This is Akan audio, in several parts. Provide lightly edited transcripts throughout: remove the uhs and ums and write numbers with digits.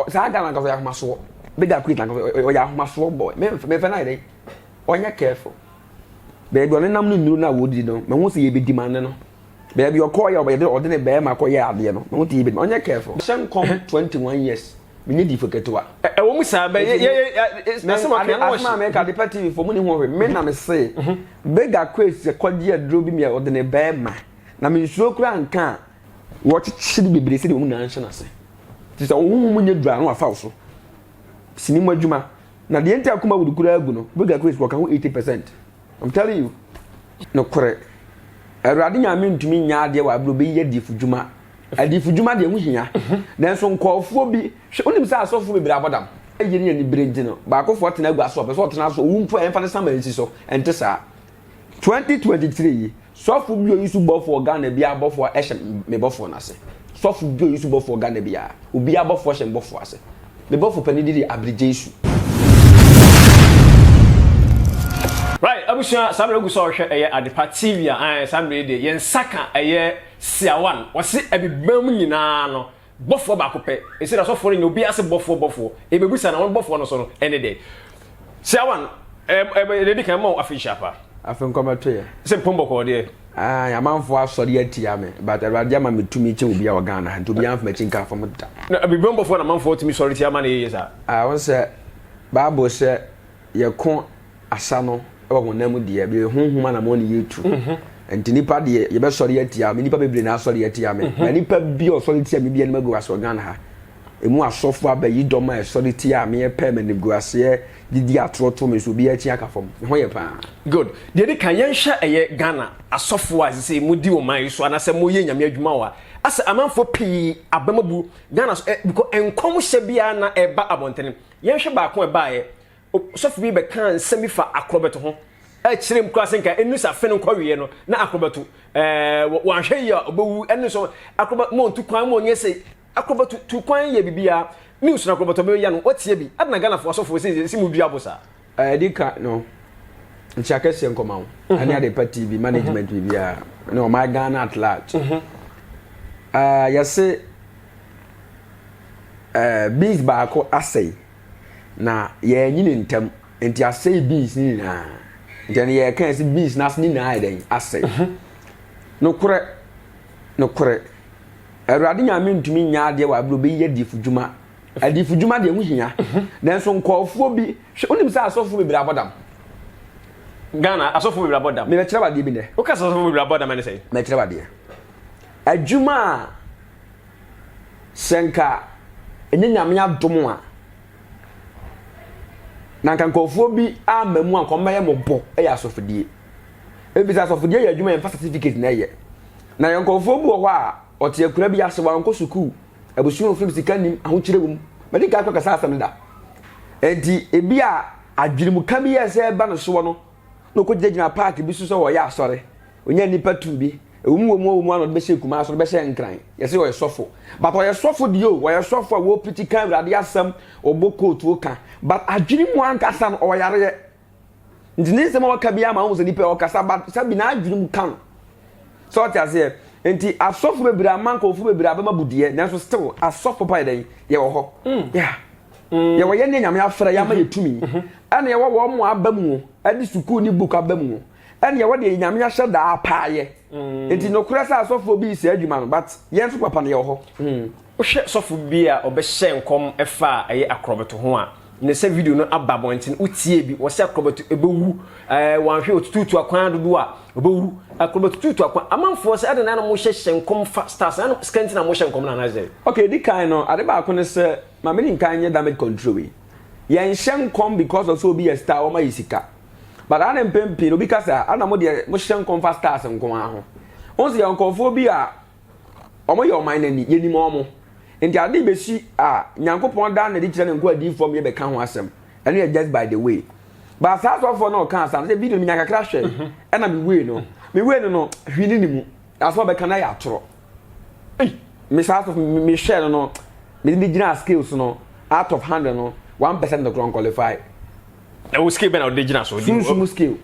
Saa Ghana ankasa ɔyɛ ahomasoɔ. Big Queen ankasa ɔyɛ ahomasoɔ boy. Memfɛ no ayɛ dɛn? Ɔnyɛ careful. Baabi ɔnenam no nnuro no a wɔdidi no, mahu sɛ yɛbɛdi ma ne no. Baabi ɔkɔɔ yɛ ɔde ɔde ne bɛrima kɔyɛ adeɛ no, mahu sɛ yɛbɛdi ma. Ɔnyɛ careful. Hyɛ nkɔm 21 years. Menyɛ difo ketewa. Ɛwɔ mu saa bɛ yɛ yɛ asɛm ɔka no asɛm a meka Adepa TV fo mu ne ho hwɛ. Me na me se Big Queen kɔgye aduro bi mi a ɔde ne bɛrima. Na me nsuo koraa nka a wɔkyekyere bebree sɛdeɛ wɔn nyinaa nhyɛ n'ase. Nti sɛ wo mu nyɛ duru a na wafa wo so. Sini mu adwuma. Na deɛ nti akoma wudu koraa agu no, Big Queen wɔka ho 80%. I'm telling you. Nokorɛ. Awurade Nyame ntumi nyɛ adeɛ wɔ abere obeyi adiyifo dwuma. Adiyifo dwuma deɛ ho hia. Nanso nkɔɔfoɔ bi, hwɛ wonim sɛ asɔfoɔ bebree abɔ dam. Ɛyɛ ne anibere nti no, baakofoɔ tena agua so, ɔpɛ sɛ ɔtena so, owu mpo a ɛmfa ne sama nsi so. Ɛnte saa. 2023 yi, sɔfo bi oyi so bɔfoɔ Ghana bi abɔfoɔ ɛhyɛ me bɔfoɔ n'ase. Sɔfo bi oyi so bɔfoɔ Ghana bi a, obi abɔfoɔ hyɛ me bɔfoɔ ase. Me bɔfo panin di de Abirigye Isu. Right, abusua, saa mmerɛ gu sɛ ɔhwɛ ɛyɛ Adepa TV a, ɛn saa mmerɛ yi deɛ yɛn nsa ka ɛyɛ Siawan. Wɔse abibam nyinaa no bɔfoɔ baako pɛ. Ɛsɛ na asɔfoɔ no nyɛ obiara se bɔfoɔ bɔfoɔ. Ɛbɛbusa na wɔn bɔfoɔ no so no ɛne dɛ. Siawan, ɛɛ ɛɛ ɛdi kan ma wo afinhyia pa. Afe nkɔmɛto yɛ. Sɛ mpom bɔkɔɔ deɛ. Ah, amanfoɔ asɔre atia me, but Awurade ama me tumi kyɛn obiara wɔ Ghana ha, nti obiara mfa m'akyi nka fam da. Na abibam bɔfoɔ na amanfoɔ tumi sɔre tia ma no yɛ yie saa. Ah, wɔn sɛ Bible sɛ yɛko asa no wɔ honam mu deɛ, bɛyɛ honhom anamɔ ne yɛtu. Nti nipa deɛ yɛbɛsɔre atia me, nipa bebree na asɔre atia me. Na nipa bi a ɔsɔre tia me bi anim agu ase wɔ Ghana ha. Emu asɔfo abayi dɔm a ɛsɔre tia me pɛ m'animguaseɛ didi atorɔ to me so, obiara akyi aka fam. Me ho yɛ paa. Good. Deɛ ɛdi kan, yɛnhwɛ ɛyɛ Ghana asɔfoɔ a ɛsɛ sɛ modi ɔman yi so anaasɛ moyɛ Nyame adwuma wɔ a, asɛ amanfoɔ pii abam abu Ghana so, because nkɔmhyɛ biara na ɛba abɔntene. Yɛnhwɛ baako a ɛbaeɛ, sɔfo bi bɛkaa nsɛm bi fa akorɔbɛto ho, ɛkyerɛ mu koraa sɛ nka ɛnu sɛ afe no nkɔwieɛ no na akorɔbɛto, ɛɛ, wanhwɛ yie a ɔbɛwu, ɛne so akorɔbɛ, mo ntu kwan, mo nyɛ sɛ akorɔbɛto tu kwan yɛ biribiara, news na akorɔbɛto bɛyɛ no, wɔtie bi, adena Ghanafoɔ asɔfoɔ sɛ sɛ mu dua bo saa. Ɛdi ka no, nkyia kɛseɛ nkɔma wo, ɛne Adepa TV management biribiara, ne ɔman Ghana at large. Yɛse beans baako asɛe na yɛanyini ntɛm nti asɛe beans no nyinaa. Nti ɛno yɛka yɛse beans no ase ne nyinaa ayɛ dɛn asɛe. Nokorɛ, nokorɛ, Awurade Nyame ntumi nyɛ adeɛ wɔ abere obeyi adiyifo dwuma. Adiyifo dwuma deɛ ho hia. Nanso nkɔɔfoɔ bi, hwɛ, wonim sɛ asɔfoɔ bebree abɔ dam. Ghana asɔfoɔ bebree abɔ dam. Mebɛkyerɛ wo adeɛ bi nɛ. Woka sɛ asɔfoɔ bebree abɔ dam ɛne sɛn? Mɛkyerɛ wo adeɛ. Adwuma a sɛ nka ɛnyɛ Nyame adom a, na nka nkurɔfoɔ bi amma mu a nka wɔbɛyɛ mmɔbɔ yɛ asɔfodie. Ebi sɛ asɔfodie yɛ adwuma yɛmfa certificate na ɛyɛ. Na yɛ nkurɔfoɔ bi wɔ hɔ a ɔte akura bi ase wankɔ sukuu, abusua ofiri sika nim, ahokyerɛ wɔ mu. Madi kan akɔ kasa asɛm no da. Enti ebi a adwenemuka bi yɛ sɛ ɛba no soɔ no, na ɔkɔgyinagyina park bi so sɛ ɔyɛ asɔre. Onyaa nnipa tuu bi. Ɛwɔ mu wɔ mu wɔ mu a na ɔde bɛhyɛ Kumasi, ɔde bɛhyɛ Nkran. Yɛsɛ ɔyɛ sɔfo. But ɔyɛ sɔfo deɛ o, ɔyɛ sɔfo a wɔpirikyi ka Awurade asɛm, ɔbɔ kootu ka. But adwene mu ankasa no, ɔwɔ yareɛ. Nti ne nsɛm a ɔka biara ma wohu sɛ nipa ɔkasa, but sɛbi n'adwene mu ka no. Sɛ ɔte aseɛ. Nti asɔfo bebree ama nkurɔfo bebree abɛma budeɛ, nanso still asɔfo pa yɛ dɛn? Yɛwɔ hɔ. Yeah. Yɛwɔ yɛn ne Nyame afrɛ yɛn ama yɛ tumi. Ɛna yɛwɔ wɔn mo aba mu, ɛde sukuu ne book aba mu. Ɛneɛ wɔ deɛ Nyame ahyɛ daa paa yɛ. Nti nokorɛ sɛ asɔfoɔ bi sɛɛ adwuma no but yɛn nso papa no yɛwɔ hɔ. Wohwɛ sɔfo bi a ɔbɛhyɛɛ nkɔm faa ɛyɛ akorɔbɛto ho a, ne sɛ video no aba abɔnten, wotiee bi, wɔse akorɔbɛto ɛbɛwu, ɛɛ wanhwɛ otutuutu akwan dodoɔ a, ɔbɛwu, akorɔbɛto tutu akwan, amanfoɔ sɛ adɛn na na mohyɛ hyɛ nkɔm fa stars, na sika nti na mohyɛ nkɔm no anaasɛ? Ok, edi kan no, ade baako ne sɛ, ma me nkan nyɛ damage control yi. Yɛnhyɛ nkɔm because of sɛ obi yɛ star wɔma yɛ sika. But ana mpɛn pii no obi ka sɛ ana mo deɛ mo hyɛ nkɔm fa stars nko ara ho. Wɔn sɛ yɛ nkurɔfoɔ bi a wɔn yɛ ɔman n'ani yɛnim wɔn. Nti ade bɛsi a Nyankopɔn da n'adi kyerɛ ne nkoa adiyifoɔ ma yɛbɛka ho asɛm. Ɛno yɛ just by the way. But saa asɔfoɔ no ɔka asɛm sɛ video no menya kakra hwɛ ɛna me wei no. Me wei no no hwee ne ne mu. Asɛm a ɔbɛka no ayɛ atorɔ. Ei me saa asɔfo me hwɛ no no me de gyina scales no out of 100 no 1% no koraa qualify. Na wo scale bɛn na wode gyina so? Sunsum scale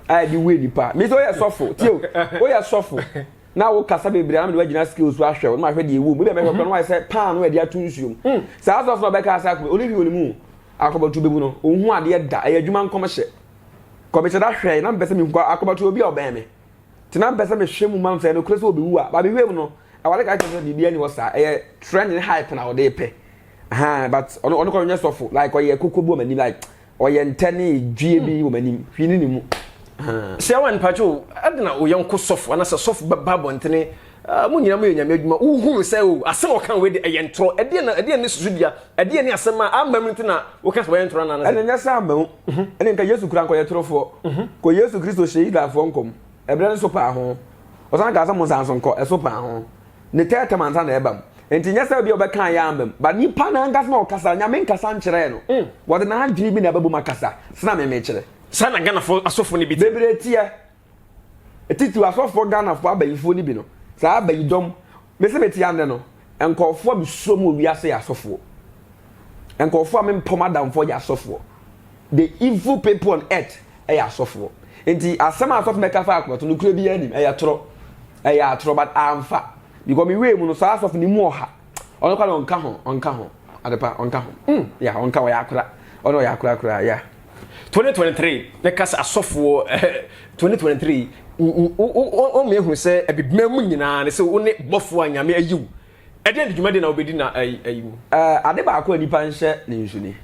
a yɛde wei nipa. Me sɛ woyɛ sɔfo, tie o, woyɛ sɔfo. Na wo kasa bebree a na mede wo agyina scale so ahwɛ wo na mahwɛ deɛ ɛwɔ mu. Ebi a mɛhwɛ koraa na wayɛ sɛ paano a yɛde ato nsuo mu. Mm. Saa asɔfo na ɔbɛka sɛ akɔbɛ ɔne hwee wɔ ne mu o. Akɔbɛto bɛbu no, ɔnhu adeɛ da. Ɛyɛ adwuma nkɔmhyɛ. Kɔmehyɛ da hwɛe na mepɛ sɛ mehu akɔbɛto obi a ɔbɛn me. Nti na mepɛ sɛ mehwɛ mu ma no sɛ ɛnokorɛ sɛ ɔbɛwu a. Ba mehwɛɛ mu no, aware ka kyerɛ sɛ biribiara ni hɔ saa. Ɛyɛ trend ne hype na ɔde pɛ. Ahaa, but ɔno ɔno kɔ ɔnyɛ sɔfo. Like ɔyɛ koko bi wɔ m'anim like Ɔyɛ ntɛ ne dwie bi wɔ m'anim, hwee ne ne mu. Siawa mpakyɛ o, adɛn na wo yɔnko sɔfo anasɛ sɔfo bɛba abɔntene, ah, mo nyinaa moyɛ Nyame adwuma, wohunu sɛ o, asɛm a ɔka wei de ɛyɛ ntorɔ, ɛdeɛn na, ɛdeɛn ne susudua, ɛdeɛn ne asɛm a amma mu nti na woka sɛ wɔyɛ ntorɔ anaa? Ɛne nyɛ sɛ amma mu, ɛne nka Yesu koraa nkɔyɛ torofoɔ, kɔ Yesu Kristo hyɛɛ Israelfoɔ nkɔm, ɛberɛ no so paa ho, ɔsan kaa sɛ monsan so nkɔ, ɛso paa ho. Ne third term ansa na ɛba mu. Nti nyɛ sɛ obi a ɔbɛka yɛ amba mu. But nipa no ankasa na ɔkasa, Nyame nkasa nkyerɛɛ no. Mm. Wɔde n'adwene bi na ɛbɛbɔ mu akasa. Sena me mekyerɛ. Saa na Ghanafoɔ asɔfoɔ no bi te. Bebree teɛ. Titiriw asɔfoɔ Ghanafoɔ abayifoɔ no bi no. Saa abayidɔm. Mese mete ha nnɛ no, nkurɔfoɔ a mesuro mu wɔ wiase yɛ asɔfoɔ. Nkurɔfoɔ a mempɛ wɔn adamfoɔ yɛ asɔfoɔ. The evil people on earth yɛ asɔfoɔ. Nti asɛm a asɔfo bɛka fa akorɔto no kura biara nim, ɛyɛ torɔ. Ɛyɛ atorɔ but amfa. Because me wei mu no saa asɔfo no mu ɔha. Ɔno kwa no ɔnka ho, ɔnka ho. Adepa ɔnka ho. Mm, yeah, ɔnka ɔyɛ akora. Ɔno ɔyɛ akora koraa, yeah. 2023 ne kasa asɔfoɔ 2023 wɔn ehu sɛ abibima mu nyinaa ne sɛ wo ne bɔfoɔ a nyame ayi wo ɛdeɛn de dwumadi na wobɛdi na ayi mu. Ade baako a nipa nhyɛ ne nsu ni.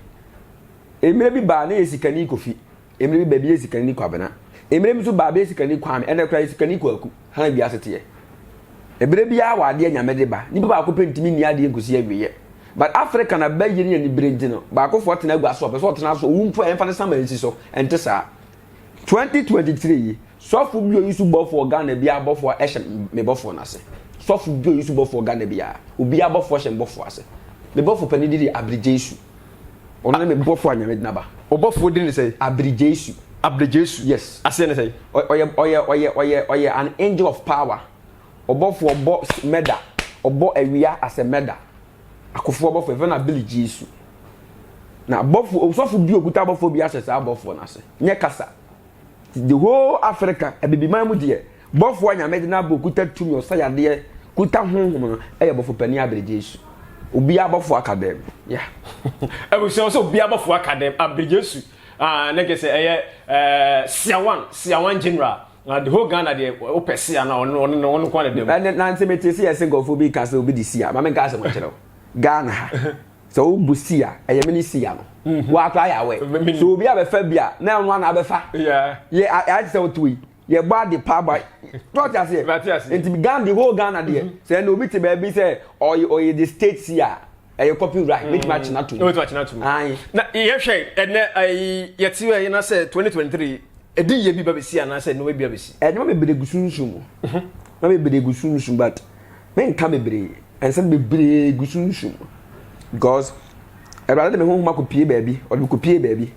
Mmerɛ bi baa na yɛ sikani Kofi, mmerɛ bi baa bi yɛ sikani Kwabena, mmerɛ bi nso baa bɛyɛ sikani Kwame, ɛnɛ koraa yɛ sikani Kwaku. Ha na wiase teɛ. Ɛberɛ biara wɔ adeɛ Nyame de ba. Nipa baako pɛ ntumi nni adeɛ nkosi awieɛ. But Africa na bɛyɛ ne anibere nti no, baakofoɔ tena agua so, ɔpɛ sɛ ɔtena so, owu mpo a yɛmfa ne sama nsi so. Ɛnte saa. 2023 yi, sɔfo bi oyi so bɔfoɔ Ghana biara bɔfoɔ ɛhyɛ me bɔfoɔ no ase. Sɔfo bi oyi so bɔfoɔ Ghana biara, obiara bɔfoɔ hyɛ me bɔfoɔ ase. Me bɔfo panin de de Abirigyesu. Ɔno ne me bɔfo a Nyame de no aba. Wo bɔfoɔ din ne sɛn? Abirijesu. Abirijesu. Yes. Aseɛ ne sɛn? Ɔyɛ ɔyɛ ɔyɛ ɔyɛ ɔyɛ an angel of power. Ɔbɔfoɔ ɔbɔ mɛda. Ɔbɔ awia as a mɛda. Akofoɔ bɔfoɔ yɛfrɛ no Abirijesu. Na bɔfoɔ osɔfo bi okuta bɔfoɔ bi ahyɛ saa bɔfoɔ no ase. Nyɛ kasa. The whole Africa, Abibiman mu deɛ, bɔfoɔ a Nyame de no aba okuta tumi, ɔsa yadeɛ, kuta honhom no, ɛyɛ bɔfo panin Abere Jesu. Obiara bɔfoɔ aka dɛm. Yeah. Abusua sɛ obiara bɔfoɔ aka dɛm, Abere Jesu. Ah, ne kɛ sɛ ɛyɛ eh, Siawan, Siawan General. Na the whole Ghana deɛ, wopɛ Sia na ɔno ɔno ɔno nko ara na dɛm. Ɛne nante mete sɛ yɛse nkurɔfoɔ bi ka sɛ obi de Sia, ma menka asɛm nkyerɛ wo. Ghana ha. Sɛ wo bu si a, ɛyɛ me ne si a no. Mhm. Wa akora yɛ awɛ. So obi abɛfa bi a, na ɔno ana abɛfa. Yɛ ayɛ te sɛ woto yi. Yɛ bɔ ade pa ba. Tɔ te aseɛ. Nti Ghana the whole Ghana deɛ. Mhm. Sɛ ɛna obi te baabi sɛ ɔyɛ ɔyɛ the state si a, ɛyɛ copyright. Betumi mm. akyena to mu. Betumi akyena to mu. Na yɛhwɛ ɛnɛ ayi yɛte yɛ na sɛ 2023 ɛdi yɛ bi ba bɛsi anaasɛ nneɛma bi abɛsi. Nneɛma bebree gu sunsun mu. Mhm. Nneɛma bebree gu sunsun but menka bebree. Nsɛm bebree gu sunsum mu because Awurade de me honhom akɔpie baabi, ɔde me kɔpie baabi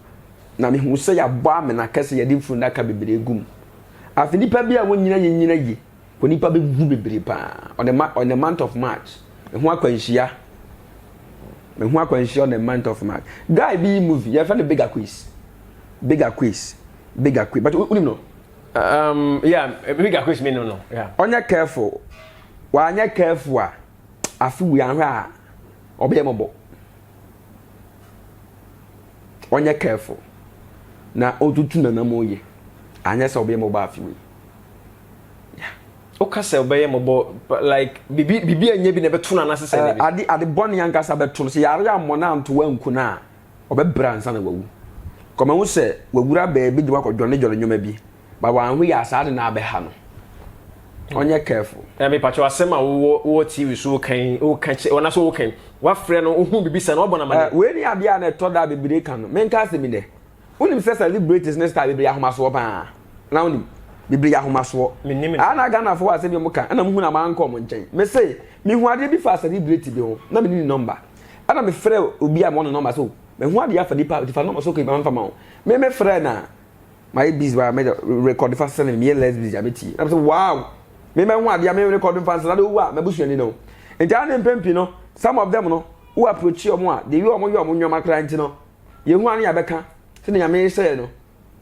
na mehu sɛ yɛabɔ amena kɛse yɛde mfunaka bebree gu mu. Afei nipa bi a wɔnyina yɛnyina yi, kɔ nipa bɛwu bebree paa. On the, on the month of March, me ho akwanhyia, me ho akwanhyia on the month of March. Guy bi yi movie, yɛfrɛ no Big Aquis. Big Aquis, Big Aquis, but wonim no? Yeah, Big Aquis me no no, yeah. Ɔnyɛ careful. Wanyɛ careful a, afe wei anhwɛ a ɔbɛyɛ mɔbɔ. Ɔnyɛ careful na ɔntutu n'anamɔ yie. Anyɛ sɛ ɔbɛyɛ mɔbɔ afe wei. Yeah. Woka sɛ ɔbɛyɛ mɔbɔ like bibi bibi anyɛ bi na ɛbɛto no anaasɛ sɛ uh, ade ade bɔne ankasa bɛto no sɛ yare ammɔ no anto anku no a ɔbɛbrɛ ansa na wawu. Kɔma hu sɛ wawura baabi de wakɔdwɔnedwɔne nneɛma bi. But wanhu yɛ a saa ade no abɛha no. Ɔnyɛ careful. Eh, me pacho asɛm a wowɔ wowɔ TV so woka yi woka kyɛ wɔn aso woka yi wafrɛ no wohu bibi sa na wabɔ no amane. Eh, wei ne adeɛ a na ɛtɔ da bebree ka no. Menka asɛm yi dɛ. Wonim sɛ celebrities ne star bebree yɛ ahomasoɔ paa. Na wonim? Bebree yɛ ahomasoɔ. Menim. Ah, na Ghanafoɔ wɔ asɛm bi a wɔka ɛna mehu na mankɔ wɔn nkyɛn. Mese, mehu adeɛ bi fa celebrity bi ho na menni ne number. Ɛna mefrɛ obi a mewɔ ne number sɛ o, mahu adeɛ afa nipa, nti fa number so okay ma memfa ma wo. Me mefrɛ no a, mayɛ busy wa mɛ record fa sɛne meyɛ less busy a mɛtie na sɛ wow me mɛho adeɛ a me record mfa nsɛn ade wowu a mabusuani no nti a ne mpɛn pii no some of them no wo approach ɔmo a the way ɔmo yɛ ɔmo nneɛma koraa nti no yɛhu ano yɛabɛka sɛdeɛ nyame hyɛɛ no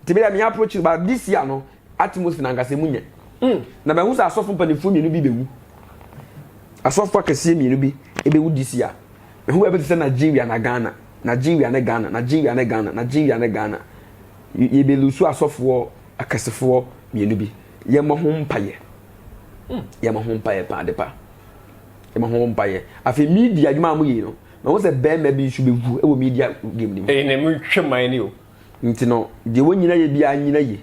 nti bɛyɛ me approach no but this year no atmosphere nankasa mu nyɛ. Na mahu sɛ asɔfo mpanimfoɔ mmienu bi bɛwu. Asɔfo akɛseɛ mmienu bi bɛwu this year. Mehu baabi te sɛ Nigeria na Ghana. Nigeria ne Ghana, Nigeria ne Ghana, Nigeria ne Ghana. Yɛbɛlusu asɔfoɔ akɛsefoɔ mmienu bi. Yɛmmɔ ho mpaeɛ. Yɛmmɔ ho mpaeɛ paa de pa. Yɛmmɔ ho mpaeɛ. Afei media adwuma a moyɛ yi no, mahu sɛ bɛrima bi nso bɛwu wɔ media game no mu. Ɛyɛ na mu twɛ man ni o. Nti no, deɛ wɔnyina yɛ biara nyina yie.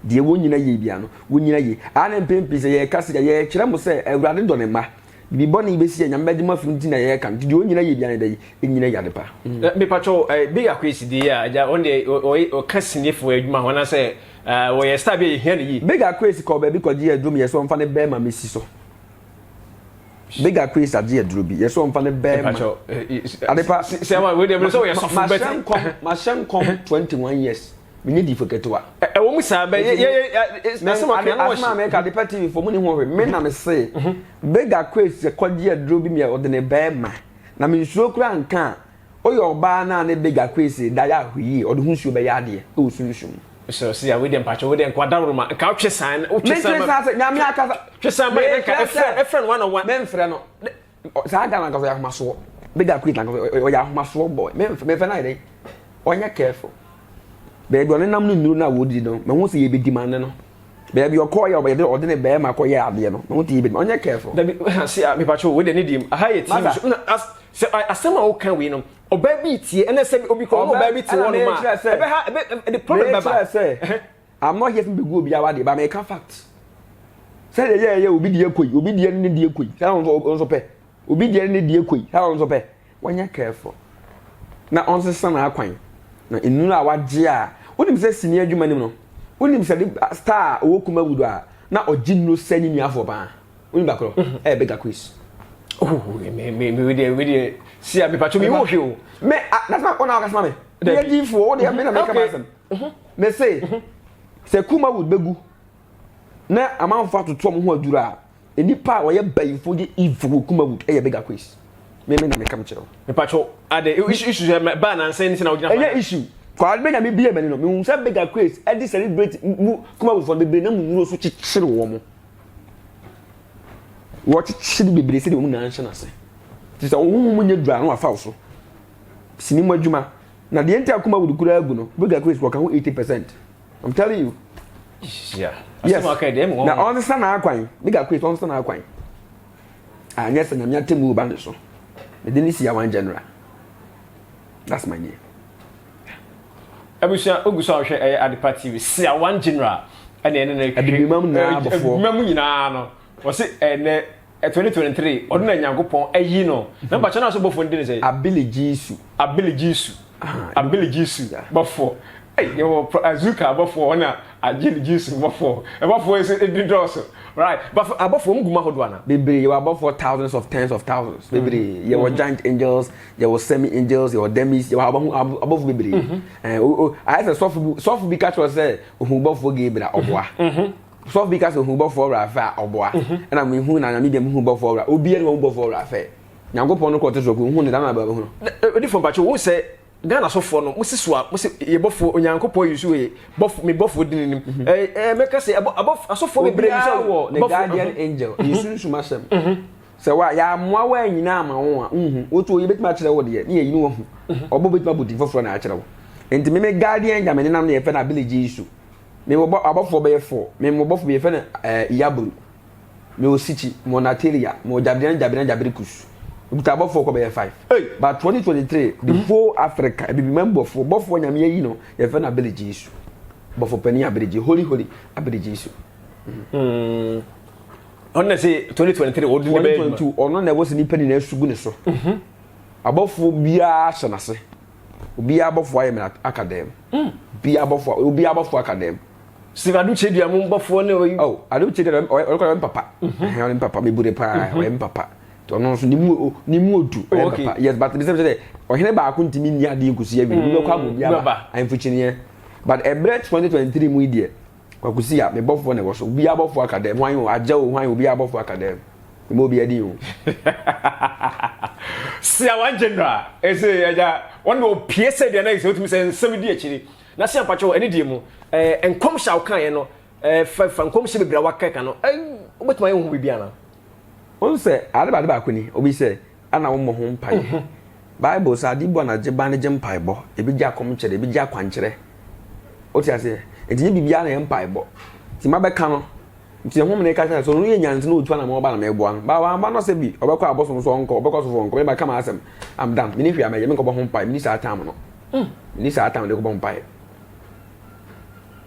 Deɛ wɔnyina yie biara no, wɔnyina yie. Aa ne mpɛn pii sɛ yɛreka sɛ yɛrekyerɛ mo sɛ Awurade dɔ ne mma. Biribi bɔne bɛsi a Nyame bɛgye mo afiri mu nti na yɛreka no. Nti deɛ ɔnyina yie biara no dɛ ɛnyina yie adepa. Mepakyɛw, Big Akwesi deɛ a, agya, ɔno deɛ ɔka sinifoɔ adwuma ho anaasɛ wɔyɛ star bi a yɛhia no yie. Big Akwesi kɔɔ baabi kɔgye aduro mu yɛ sɛ ɔmfa ne bɛrima mɛsi so. Big Akwesi agye aduro bi yɛ sɛ ɔmfa ne bɛrima. Adepa. Sɛ wa wei deɛ sɛ ɔyɛ sɔfo bɛti. Mahyɛ nkɔm 21 years. Menyɛ difo ketewa. Ɛwɔ mu saa bɛ yɛ yɛ asɛm a kan asɛm a mɛka Adepa TV fo mu ni ho hwɛ me na me se Big Akwesi kɔgye aduro bi mi a ɔde ne bɛrima na me nsuo kura nka a ɔyɛ ɔbaa naa ne Big Akwesi da yɛ ahwɛ yie ɔde ho nsuo bɛyɛ adeɛ ɛwɔ sunsum. Sɛ ɔsi a wei deɛ mpakyɛ wei deɛ nka ɔdaworo nka ɔtwe san wotwe san ma sɛ nyame akasa twe san ma yɛ nka ɛfrɛ ɛfrɛ no one on one. Mɛnfrɛ no saa Ghana nka ɔyɛ ahomasoɔ Big Akwesi nka ɔyɛ ahomasoɔ boy mɛnfrɛ mɛnfrɛ no ayɛ dɛ ɔnyɛ careful baabi ɔne nam no nnuro no a wɔdidi no mɛho sɛ yɛbɛdi ma ne no baabi ɔkɔɔ yɛ ɔbɛyɛ ɔde ne bɛrima kɔ yɛ adeɛ no mɛho sɛ yɛbɛdi ɔnyɛ careful. Dabi se a mepakyɛ wei deɛ ne deɛ mu aha yɛ TV so na sɛ asɛm a woka wei no ɔbaa bi tie ɛnɛ sɛ obi kɔ ɔbaa bi tie hɔ nom a ɛbɛha ɛbɛ ɛde problem bɛba. Mekyerɛ sɛ I'm not here to begu obi awa deɛ ba meka fact sɛdeɛ yɛ yɛ obi deɛ kɔ yi obi deɛ ne deɛ kɔ yi sɛ ɔno nso pɛ obi deɛ ne deɛ kɔ yi sɛ ɔno nso pɛ wɔnyɛ careful na ɔnsesa n'akwan na nnuro a wagye a wonim sɛ sini adwuma nim no wonim sɛ de star a ɔwɔ Kumawood a na ɔgye nnuro sɛ ne nuafoɔ paa wonim bakorɔ ɛyɛ Big Akwesi. Oh, me me me deɛ me deɛ si a mepatwo me wo hwɛ o. Me ah that's my ɔna ɔkasa ma me. Me yɛ diifoɔ wo deɛ me na meka ma asɛm. Me se sɛ Kumawood bɛgu na amanfoɔ atoto ɔmo ho aduro a nipa a ɔyɛ bayifo de evil wɔ Kumawood ɛyɛ Big Akwesi. Me me na meka kyerɛ wo. Mepatwo ade issue issue sɛ ba na nsɛn nti na wogyina. Ɛnyɛ issue. Kɔ ade bɛnya me bie m'ani no mehu sɛ Big Akwesi ɛde celebrate mu Kumawood fo bebree na mu nnuro so kyekyere wɔn. Wɔkyekyere bebree sɛdeɛ wɔn nyinaa nhyɛ n'ase. Nti sɛ wɔn mu nyɛ duru a na wafa wo so. Sini mu adwuma. Na deɛ nti a Kumawood kura agu no, Big Akwesi wɔka ho 80%. I'm telling you. Yeah. Yes. Na ɔnsesa n'akwan. Big Akwesi ɔnsesa n'akwan. Anyɛ sɛ Nyame atemmu ba ne so. Mede ne si awan general. That's my name. Abusua ogu so a wɔhwɛ ɛyɛ Adepa TV. Si awan general ɛna ɛne ne Abibimam nyinaa abɔfoɔ. Abibimam nyinaa no. Wɔsi ɛnɛ 2023 ɔno na Nyankopɔn ayi no. Na mpakyɛ na so bɔfoɔ no di ne sɛ. Abili Jisu. Abili Jisu. Abili Jisu bɔfoɔ. Ɛy yɛwɔ Azuka bɔfoɔ ɔna Agili Jisu bɔfoɔ. Ɛbɔfoɔ yi so edi dɔɔso. Right. But abɔfoɔ mu gu mu ahodoɔ ana? Bebree yɛwɔ abɔfoɔ thousands of tens of thousands. Bebree yɛwɔ giant angels, yɛwɔ semi angels, yɛwɔ demis, yɛwɔ abɔfo abɔfo bebree. Ɛɛ o ayɛ sɛ sɔfo bi sɔfo bi ka kyerɛ sɛ ohun bɔfoɔ Gabriel ɔboa. Sɔfo bi ka sɛ ohun bɔfoɔ Rafa ɔboa. Ɛna mo ihu na nyame deɛ mo hu bɔfoɔ Ra obiara ni wɔn bɔfoɔ Rafa. Nyankopɔn no kɔ ɔte soro ko ohun ne dan na bɛ hu no. Odifo mpakyɛ wo sɛ Ghana sɔfoɔ no mo si so a mo si yɛ bɔfoɔ Onyankopɔn yi so yɛ bɔfo mi bɔfoɔ di n'anim. Ɛɛ ɛɛ mɛka sɛ ɛbɔ abɔ asɔfoɔ bebree yi Obiara wɔ ne guardian angel yɛ sunsum asɛm. Sɛ wa yɛ amoa wa nyina ama wo a nhu wotu oyi betumi akyerɛ wo deɛ ne yɛ yi ne wahu. Ɔbɔ betumi abɔ din foforɔ na akyerɛ wo. Nti me me guardian angel me nenam no yɛfɛ no Abele Jesu. Me wɔ bɔ abɔfoɔ bɛyɛ four. Me mo bɔfo bi yɛfɛ no ɛɛ Iyaburu. Me wɔ Sikyi, me wɔ Natalia, me wɔ Jabrian Jabrian Jabrikus. Mekuta abɔfoɔ kɔ bɛyɛ five. But 2023 the whole Africa abibiman bɔfoɔ bɔfoɔ nyame ayi no yɛfɛ no Abele Jesu. Bɔfo panin Abele Jesu holy holy Abele Jesu. Ɔno na sɛ 2023 ɔde ne bɛyɛ adwuma. 2022 ɔno na ɛwɔ sɛ nipa nyinaa sugu ne so. Abɔfoɔ biara hyɛ n'ase. Obiara abɔfoɔ ayɛ mena aka dɛm. Obiara abɔfoɔ obiara abɔfoɔ aka dɛm. Steve Adu Kyedua mu bɔfoɔ ne oyi. Oh, Adu Kyedua ɔyɛ ɔyɛ mpapa. Ɔyɛ mpapa mebu de paa ɔyɛ mpapa. Ɔno nso ne mu ne mu odu ɔyɛ mpapa. Yes, but bisɛ sɛ ɔhene baako ntumi nni adeɛ nkosi awie. Bi bɛkɔ ama obi aba. Ahemfo kyiniiɛ. But ɛbrɛ 2023 mu yi deɛ Kwakusi a me bɔfoɔ na ɛwɔ so. Obiara bɔfoɔ aka dɛm. Hwan o, agya o, hwan o, obiara bɔfoɔ aka dɛm. Mma obiara din o. Siawan General ɛsɛ ɛgya wɔn de opie sɛ deɛ na ɛsɛ otumi sɛ nsɛm di akyiri na sɛ mpakyɛw ɛne deɛ mu ɛɛ nkɔmhyɛ a ɔkaeɛ no. Ɛfa fa nkɔmhyɛ bebree a wakeka no, wobɛtumi ayɛ wo ho biribi anaa? Wohu sɛ ade baade baako ni, obi sɛ, ana wommɔ ho mpaeɛ? Mhm. Bible sɛ ade bu anagye ba no gye mpaebɔ, ebi gye akɔmkyerɛ, ebi gye akwankyerɛ. Wote aseɛ? Nti nyɛ biribiara na ɛyɛ mpaebɔ. Nti mabɛka no, nti ɛho mene ka sɛ sɛ ɔno yɛ nyansa na ɔtu anamɔ ɔba na mɛboa no. Ba wamba no sɛ bi, ɔbɛkɔ abosom so ɔnkɔ, ɔbɛkɔ sofo ɔnkɔ, meba ka m'asɛm. I'm done. Mene hwee a mɛyɛ, menkɔbɔ ho mpae, meni saa time no. Mm. Meni saa time de kɔbɔ mpaeɛ.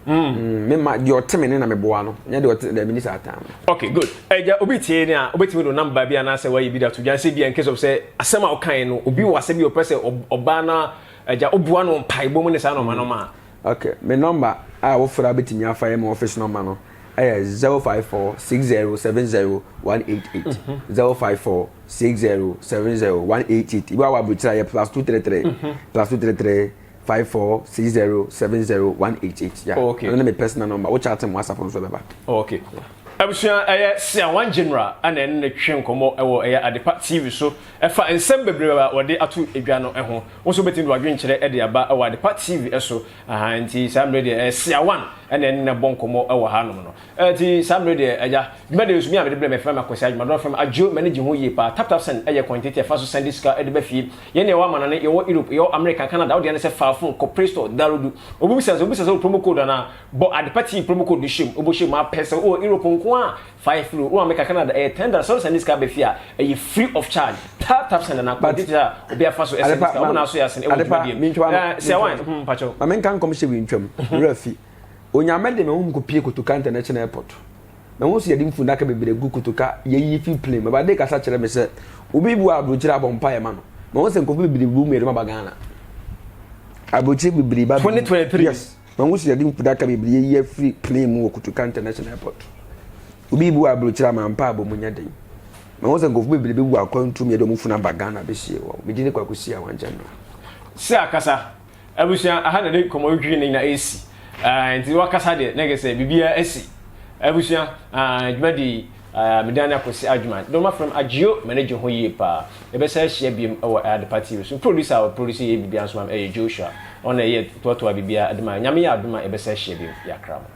Mm. mm. Me ma deɛ ɔte me ne na meboa no nyɛ deɛ ɔte dɛ meni saa time no. Okay good. Ɛgya obi tie ne a obetumi do number bi anaasɛ wayi bi da to dwa sɛ bi in case of sɛ asɛm a ɔkae no obi wɔ asɛm bi ɔpɛ sɛ ɔbaa na ɛgya ɔboa no mpaebɔ mu ne saa nɔɔma nɔɔma a. Okay me number a wofra betumi afa yɛ me office number no ɛyɛ 054 60 70 188 054 60 70 188 ibi wa wɔ aburukyerɛ yɛ plus 233 plus 233 54 60 70 188 yeah. Oh, okay. Ɛno ne me personal number. Wo chat mu WhatsApp nso bɛba. Oh, okay. Abusua ɛyɛ Siawan General ɛna ɛne ne twe nkɔmmɔ ɛwɔ ɛyɛ Adepa TV so ɛfa nsɛm bebree a wɔde ato edwa no ɛho. Wo nso wobɛtumi de w'adwenkyerɛ ɛde aba ɛwɔ Adepa TV ɛso. Aha nti saa mmerɛ deɛ ɛyɛ Siawan ɛna ɛne ne bɔ nkɔmmɔ ɛwɔ hanom no. Ɛti saa mmerɛ deɛ agya, dwumadie nso me a mede brɛ me frɛ me Akwasi Adwuma dɔn frɛ me Adjo m'ani gye ho yie paa tap tap send ɛyɛ kwan titi ɛfa so sɛnde sika ɛde ba fie yɛn na yɛwɔ amanane yɛwɔ Europe yɛwɔ America Canada wodeɛ ne sɛ fa phone kɔ play store download obi bisa sɛ obi bisa sɛ wɔ promo code anaa bɔ Adepa TV promo code no hyɛ mu wobɔ hyɛ mu apɛ sɛ wowɔ Europe nko a fa yɛ free wowɔ America Canada ɛyɛ $10 sɛ wo sɛnde sika ba fie a ɛyɛ free of charge tap tap send anaa kwan titi a obi afa so ɛsɛnde sika wɔn na aso yɛ asen ɛwɔ dwumadie mu ɛɛ sɛ wan hmm mpakyɛw. Ma menka nkɔmhyɛ wei ntwam wura fi Onyame de me honhom kɔpie Kotoka International Airport. Mahu sɛ yɛde mfunaka bebree gu Kotoka, yɛyi fi plane mu. Awurade kasa kyerɛ me sɛ, obi bi wɔ aburokyire abɔ mpaeɛ ma no. Mahu sɛ nkurɔfoɔ bebree bu mu yɛde aba Ghana. Aburokyire bebree ba. 2023. Yes. Mahu sɛ yɛde mfunaka bebree yɛyi afiri plane mu wɔ Kotoka International Airport. Obi bi wɔ aburokyire ama mpa abɔ mu nyɛ den. Mahu sɛ nkurɔfoɔ bebree bɛwu akwantu mu yɛde wɔn funu aba Ghana bɛsie wɔn. Megye ne Kwaku Siawa nkyɛn no. Sɛ akasa. Abusua, aha na yɛde nkɔmmɔdwedwe no nyinaa resi. Ah, nti wakasa deɛ, na kyerɛ sɛ biribiara asi. Abusua, ah, dwumadi yi, ah, me dan ne Akwasi Adwuma. Dɔm afrɛ me Agyeo, m'ani gye ho yie paa. Yɛbɛsan ahyia biom wɔ Adepa TV so. Producer a ɔproduce yɛ biribiara nso ma me ɛyɛ Joshua. Ɔno na ɛyɛ toatoa biribiara de ma yɛn. Nyame yɛ adom a, yɛbɛsan ahyia biom. Yɛakra mo.